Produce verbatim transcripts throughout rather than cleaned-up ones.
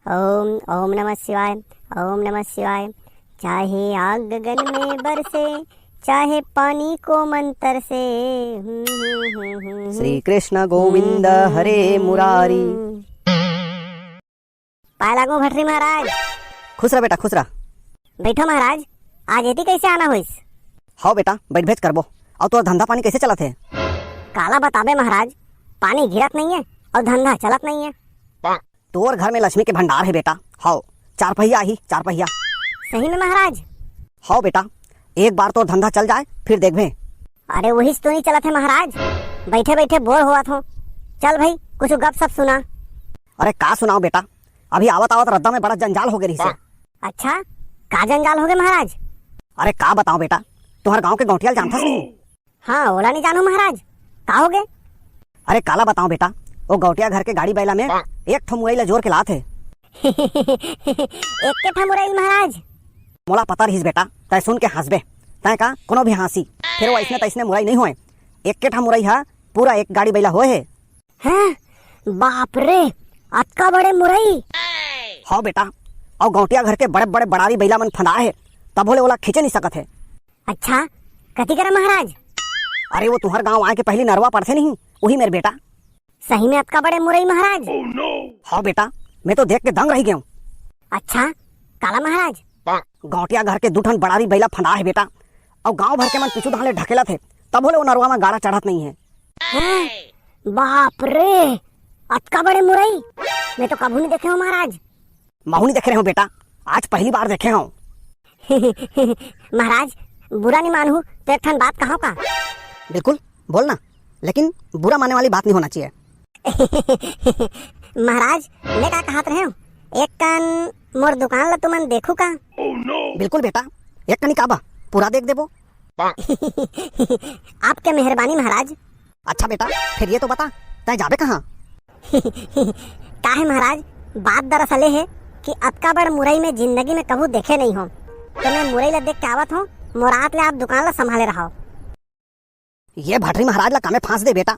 ओम, ओम नमः शिवाय, ओम नमः शिवाय। चाहे आग गगन में बरसे, चाहे पानी को मंतर से। हम्म, हम्म, हम्म, हम्म, श्री कृष्ण गोविंद हम्म, हरे हम्म, मुरारी। हम्म। पाय लागो भटरी महाराज। खुश रह बेटा, खुश रह। बैठो महाराज, आज एती कैसे आना होइस? हव बेटा, बैठ भेज करबो। अउ तोर धंधा पानी कैसे चलत हे? काला बताबे महाराज, पानी गिरत नहीं है अउ धंधा चलत नहीं है। तोर घर में लक्ष्मी के भंडार हे बेटा। हव, चार पहिया आही, चार पहिया। सही में महाराज? हव बेटा, एक बार तोर धंधा चल जाए, फिर देखबे। अरे वही से तो नहीं चलत हे महाराज, बैठे बैठे बोर होवत हो। चल भाई, कुछ गप सप सुना। अरे का सुनाओ बेटा, अभी आवत आवत रद्दा में बड़ा जंजाल हो गए रहिसे। अच्छा, का जंजाल हो गए महाराज? अरे का बताओ बेटा, तुम्हार गांव के गौंटिया ल जानथस नहीं? हाँ, ओला नहीं जानू महाराज, का हो गए? अरे काला बताओ बेटा, वो गौंटिया घर के गाड़ी बैला में एक ठो मुरई ला जोर के लात हे। एक के ठा मुरई महाराज? मोला पता रहिस बेटा, तै सुन के हंसबे। तै का कोनो भी हंसी, फिर वो ऐसने तैसने मुरई नहीं होए। एक के ठा मुरई हा पूरा एक गाड़ी बैला होए हे। हैं? बाप रे, अतका बड़े मुरई? हव बेटा, अउ गौंटिया घर के बड़े बड़े बड़ारी बैला मन फंदा हे, तभो ले ओला खींचे नहीं सकत हे। अच्छा, कति करा महाराज? अरे वो तुहर गांव आए के पहली नरवा पड़थे नहीं, वही मेर बेटा। सही में अतका बड़े मुरई महाराज? हव बेटा, मैं तो देख के दंग रह गया हूँ। अच्छा, काला महाराज? गौंटिया घर के दू ठन बड़ारी बैला फंदा हे बेटा, अउ गांव भर के मन पीछू धान ले ढकेलत हे, तभो ले वो नरवा में गाड़ा चढ़त नहीं है। हैं? बाप रे, अतका बड़े मुरई मैं तो कभू नहीं देखे हूँ महाराज। महू नहीं देखे रहे हूँ बेटा, आज पहली बार देखे हूँ। महाराज, बुरा नहीं मानहू तो एक ठन बात कहो का? बिल्कुल, बोल ना, लेकिन बुरा मानने वाली बात नहीं होना चाहिए। महाराज, मैं का कहत रहे हूँ, एक कन मोर दुकान ला तुमन देखू का? बिल्कुल बेटा, एक कनी का बा, पूरा देख देबो। आपके मेहरबानी महाराज। अच्छा बेटा, फिर ये तो बता, तै जाबे कहाँ? काहे महाराज, बात दरअसल ये है कि अतका बड़ मुरई में जिंदगी में कभू देखे नहीं हो, तो मैं मुरई ला देख के आवत हूँ, मोरात ले आप दुकान ला संभाले रहो। ये भटरी महाराज ला कामे फांस दे बेटा,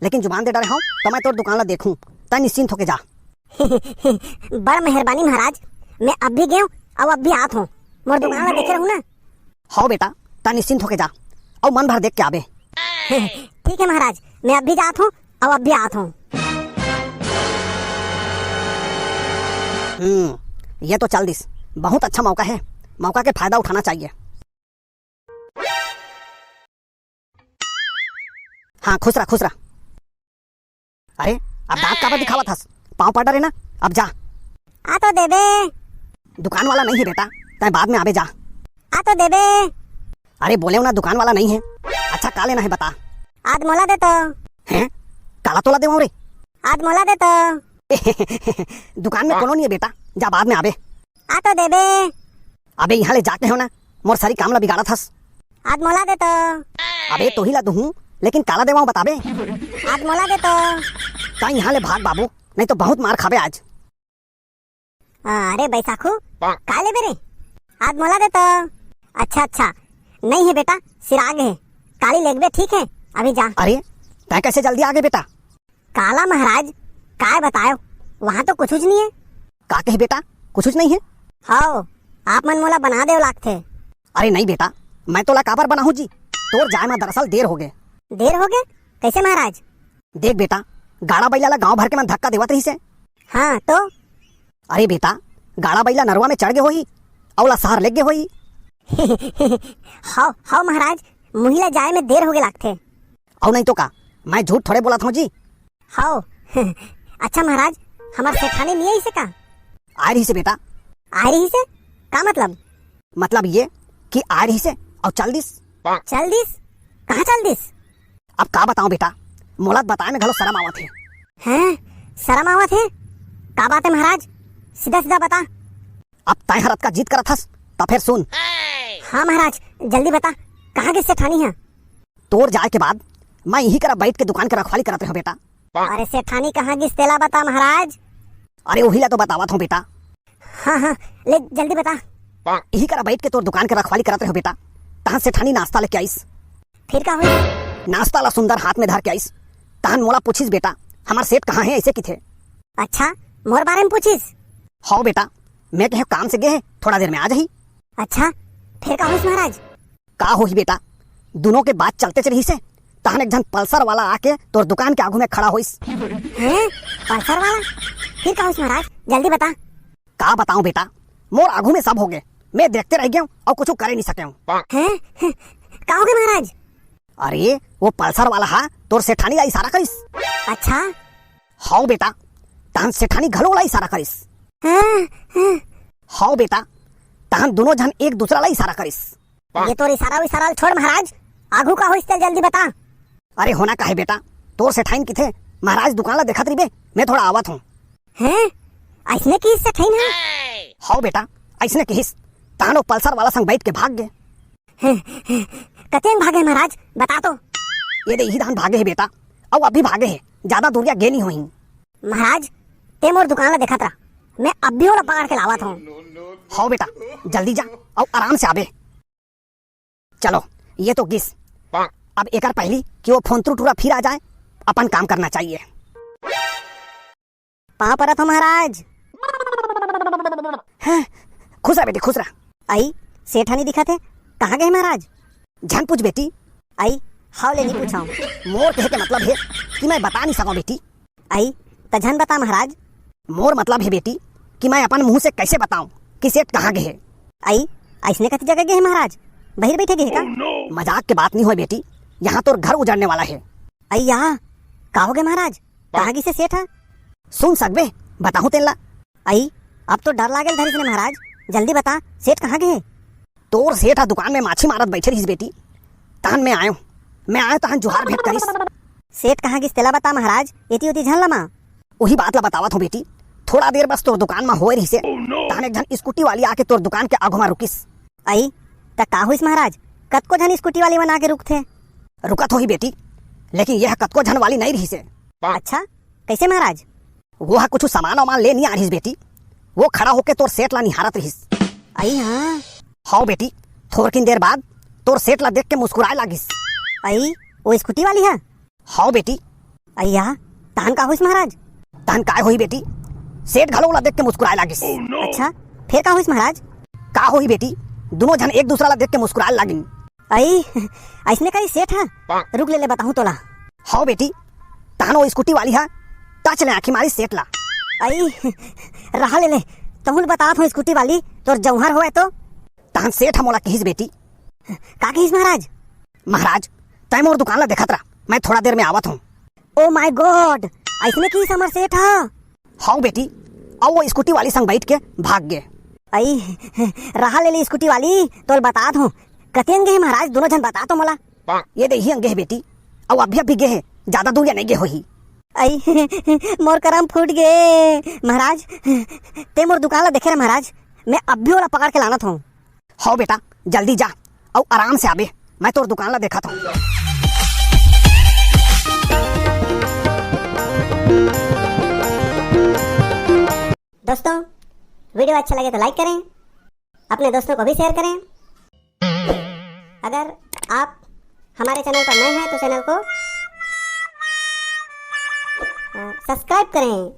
लेकिन जुबान दे डरे हव, तो मैं तोर दुकान ला देखूं, तै निश्चिंत होके जा। बड़ मेहरबानी महाराज, मैं अभी गेंव अउ अभी आत हूँ, मोर दुकान ला देखे रहू ना। हव बेटा, तै निश्चिंत होके जा, अउ मन भर देख के आबे। ठीक है महाराज, मैं अभी जात हूँ अउ अभी आत हूँ। हम्म, ये तो चल दिस, बहुत अच्छा मौका है, मौका के फायदा उठाना चाहिए। हाँ, खुश रह, खुश रह। अरे, अब दांत काबर दिखावत हस? पाँव पड़ डरे ना, अब जा। आ तो देबे। दुकान वाला नहीं है बेटा, तै बाद में आबे जा। आ तो देबे। अरे बोले ना, दुकान वाला नहीं है। अच्छा, का लेना है बता। आज मोला दे तो। हैं? काला तोला देवं रे? आज मोला दे तो। दुकान में कोनो नहीं है बेटा, जा बाद में आबे। आ तो देबे। अबे यहाँ ले जाके हो ना, मोर सारी काम ला बिगाड़त हस। आज मोला दे तो। अबे तोही ला दुहूं, लेकिन काला देवं बताबे। आज मोला दे तो। ता यहाँ ले भाग बाबू, नहीं तो बहुत मार खाबे आज। अरे बैसाखू, का लेबे रे? आज मोला दे तो। अच्छा अच्छा, नहीं है बेटा, सिराग है, काली लेगबे, ठीक है, अभी जा। अरे, तै कैसे जल्दी आगे बेटा? काला महाराज, काय बतायो, वहाँ तो कुछुच नहीं है। का कहे बेटा, कुछुच नहीं है? हव, आप मन मोला बना देव लागथे। अरे नहीं बेटा, मैं तोला काबर बनाहूँ जी, तोर जाए में दरअसल देर हो गए। देर हो गए? कैसे महाराज? देख बेटा, गाड़ा बैला ला गांव भर के मन धक्का देवत रहिसे। हाँ तो? अरे बेटा, गाड़ा बैला नरवा में चढ़ गए होही, अउ ला शहर ले गए होही। हव हव महाराज, मुही ला जाए में देर हो गए लागथे। अउ नहीं तो का, मैं झूठ थोड़े बोलत हूँ जी। हव। अच्छा महाराज, हमार सेठानी नहीं आई से का? आए रहिसे बेटा। आए रहिसे? का मतलब? मतलब ये कि आए रहिसे अउ चल दिस। चल दिस? कहाँ चल दिस? अब का बताओ बेटा, मोला बताए में घलो शरम आवत हे। हैं? शरम आवत हे? का बात है महाराज? सीधा सीधा बता। अब तैं हर अतका जिद करत हस, त फेर सुन। हाँ महाराज, जल्दी बता, कहाँ गिस सेठानी ह? तोर जाए के बाद मैं इही करा बैठ के दुकान के रखवाली करत रहो बेटा। अरे सेठानी कहाँ गिस तेला बता महाराज। अरे उही ला तो बतावत हूँ बेटा। हाँ हाँ, ले जल्दी बता। इही करा बैठ के तोर दुकान के रखवाली करत रहो बेटा, तहाँ सेठानी नाश्ता लेके आइस। फिर का होइस? नाश्ता ला सुंदर हाथ में धर के आइस, तहन मोला पूछिस बेटा, हमार सेठ कहाँ है, ऐसे किथे। अच्छा, मोर बारे में पूछिस? हव बेटा, मैं कहे काम से गे हे, थोड़ा देर में आ जाही। अच्छा, फिर का होइस महाराज? का होही बेटा, दुनों के बात चलतेच रहिस हे, तहन एक झन पल्सर वाला आके तोर दुकान के आगू में खड़ा होइस। हैं? पल्सर वाला? फिर का होइस महाराज? जल्दी बता। का बताऊं बेटा, मोर आगू में सब होगे, मैं देखते रह गेंव अउ कुछू करे नइ सकेंव। हैं? का होगे महाराज? अरे, वो पल्सर वाला हा तोर सेठानी ला इशारा करिस। अच्छा। हव बेटा, तहन सेठानी घलो ला इशारा करिस। हाँ, हाँ। हव बेटा, तहन दुनों झन एक दूसरा ला इशारा करिस। ये तोर इशारा विशारा ल छोड़ महाराज, आगू का होइस तेला जल्दी बता। अरे होना का हे बेटा, तोर सेठाइन किथे, महाराज दुकान ला देखत रहिबे, मैं थोड़ा आवत हूँ। हैं? अइसने किहिस सेठाइन हा? हव बेटा, अइसने किहिस, तहन वो पल्सर वाला संग बइठ के भाग गे। हैं, हैं, कतेन भागे महाराज, बता तो। ये दे इही दान भागे हे बेटा, अउ अभी भागे हे, जादा दूरिया गे नइ होही। महाराज, तें मोर दुकान ला देखत रह, मैं अभी ओला पकड़ के लावत हूँ। हव बेटा, जल्दी जा, अउ आराम से आबे। चलो, ये तो गिस। अब एकर पहिली कि वो फोंतरू टूरा फिर आ जाए, अपन काम करना चाहिए। पाँव परत हँव महाराज। हैं, खुश रह बेटी, खुश रह। अई, सेठ ह नइ दिखत हे, कहाँ गे महाराज? झन पूछ बेटी। अई, हव ले नइ पूछँव। मोर कहे के मतलब हे कि मैं बता नइ सकँव बेटी। अई, त झन बता महाराज। मोर मतलब हे बेटी कि मैं अपन मुँह से कइसे बताँव कि सेठ कहाँ गे हे। अई, अइसने कति जगह गे हे महाराज? बहिर बइठे गे हे का? मजाक के बात नइ होय बेटी, यहाँ तोर घर उजड़ने वाला हे। अइया, का होगे महाराज? कहाँ गिस हे सेठ ह? सुन सकबे, बताहूँ तेन ला। अई, अब तो डर लागे ल धरिस रे महाराज, जल्दी बता, सेठ कहाँ गे हे? तोर सेठ ह दुकान में माछी मारत बइठे रहिस बेटी, तहन मैं आयेंव, मैं आयेंव तहन जुहार भेंट करिस। सेठ कहाँ गिस तेला बता महाराज, एती ओती झन लमा। उही बात ला बतावत हँव बेटी, थोड़ा देर बस तोर दुकान म होय रहिसे, तहन एक झन स्कूटी वाली आके तोर दुकान के आगू म रुकिस। अई, त का होइस महाराज? कतको झन स्कूटी वाली मन आके रुकथे। रुकत होही बेटी, लेकिन ये ह कतको झन वाली नइ रहिसे। अच्छा, कइसे महाराज? वो ह कुछू सामान वामान ले नइ आ रहिस बेटी, वो खड़ा होके तोर सेठ ला निहारत रहिस। अई हाँ। हव बेटी, थोरकिन देर बाद तोर सेठ ला देख के मुस्कुराए लागिस। अई, वो स्कूटी वाली ह? हव बेटी। अइया, तहन का होइस महाराज? तहन काय होही बेटी, सेठ घलो ओला देख के मुस्कुराए लागिस। अच्छा, फेर का होइस महाराज? का होही बेटी, दुनों झन एक दूसरा ला देख के मुस्कुराए लागिन। अई, अइसने करिस सेठ ह? रुक ले, ले बताहूँ तोला। हव बेटी, तहन वो स्कूटी वाली ह टच ले आँखी मारिस सेठ ला। अई, रहा ले, ले, तहूँ ल बतात हँव स्कूटी वाली, तोर जौहर होवय तो। तहन सेठ ह मोला किहिस बेटी। का किहिस महाराज? महाराज, तैं मोर दुकान ला देखत रह, मैं थोड़ा देर में आवत हँव। Oh my God, अइसने किहिस हमर सेठ ह? हव बेटी, अउ वो स्कूटी वाली संग बइठ के भाग गे। अई, रहा ले, ले स्कूटी वाली, तोला बतात हँव। कतेन गे हे महाराज, दुनों झन बता तो मोला। ये दे इही अंग गे हे बेटी, अउ अभी अभी गे हे, जादा दूरिया नइ गे होही। अई, मोर करम फूट गे। महाराज, तैं मोर दुकान ला देखे रह महाराज, मैं अभी ओला पकड़ के लानत हँव। हव बेटा, जल्दी जा, अउ आराम से आबे, मैं तोर दुकान ला देखत हँव। दोस्तों, video अच्छा लगे तो like करें, अपने दोस्तों को भी share करें। अगर आप हमारे channel पर नए हैं तो channel को, अ, subscribe करें।